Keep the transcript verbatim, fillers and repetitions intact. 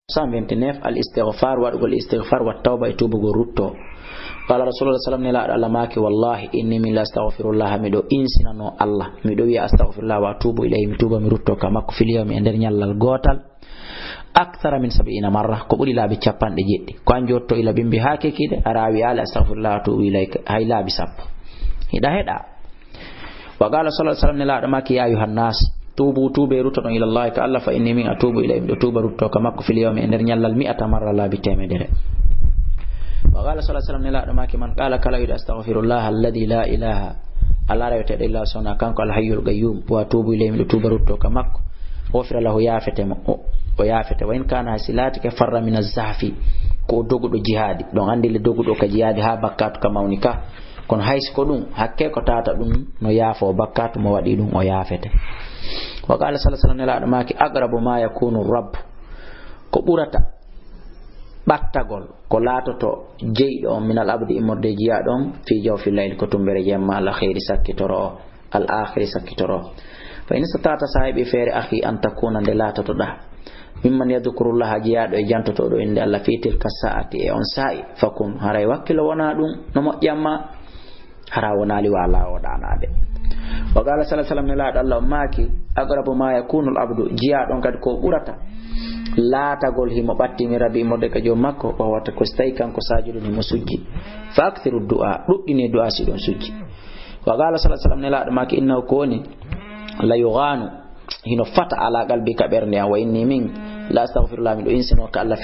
Cent vingt-neuf, al istighfar, waɗugol istighfar, wa tawba, e tuubugol rutto. Qala Rasulullah sallam, nelaaɗo Allah maaki, wallahi, inni min la astaghfirullah, miɗo insinano Allah, miɗo wiya astaghfirullah wa atubu ilayhi, mi tuuba mi rutto ka makko, fil yawmi, e nder ñallal gootal, akthara min sab'ina marra, ko ɓuri laabi capanɗe jeɗɗi. Ko an jotto ila bimbi haa kekiiɗe, ara a wiyaali astaghfirullah wa atubu ilayka, hay laabi sappo. Hiɗa heɗa. Wa qala sallallahu alaihi wasallam, nelaaɗo maaki, ya ayuha nnas, tuubu, tuube, ruttoɗon ila Allah ka Allah, fa inni min atubu ilayhi, miɗo tuuba rutto ka makko, fil yawmi, e nder ñallal, mi'ata marra, laabi teemedere. Wa qala sallallahu alaihi wasallam, nelaaɗo maaki, man qala, kala wiɗo astaghfirullah alladhi la ilaha, ala reweteɗo illa sona kanko, al hayyul qayyum, wa atubu ilayhi, miɗo tuuba rutto ka makko, ghufira lahu, yaafete mo, o, o yaafete. Wa in kana, hay si laatike, farra min az-zahfi, ko o doguɗo jihaadi, ɗon andi le doguɗo ka jihaadi haa bakkaatu ka mawni ka. Kono hay si ko ɗum, hakke ko tata ɗum no yaafo bakkaatu mo waɗi ɗum, o yaafete. Wa qala sallallahu alaihi wasallam, nelaaɗo maaki, aqrabu ma yakunu rabb, ko ɓurata ɓattagol, ko laatoto jeyɗo on, min al abdi, immorde jiyaaɗo on, fi jawfi layl, ko tumbere jemma, al akhiri, sakkitoro o, al akhiri, sakkitoro. Fa in istata'ta, sa heɓi feere, akhi, an takuna, nde laatotoɗa, mimman yadhkurullaha, jiyaaɗo e jantotoɗo innde Allah, fi tilka sa'ati, e on sa'i, fakun, haray wakkilo wona ɗum no moƴƴamma, hara wonaali wa laawo ɗaanaade. Wa qala sallallahu alaihi wasallam, nelaaɗo Allah on maaki, aqrabu ma yakunu al abdu, jiyaaɗo on kadi ko ɓurata laatagol himo ɓatti min rabbi, immorde ka joom makko, wa huwa, ko si tawi kanko sajidun himo sujji. Fa akthiru du'a, ɗuɗɗine du'a si ɗon sujji. Wa qala sallallahu alaihi wasallam, nelaaɗo maaki, innahu, ko woni, la yughanu, hino fata ala qalbi, ka ɓernde an, wa inni min la astaghfirullah, miɗo insino ka Allah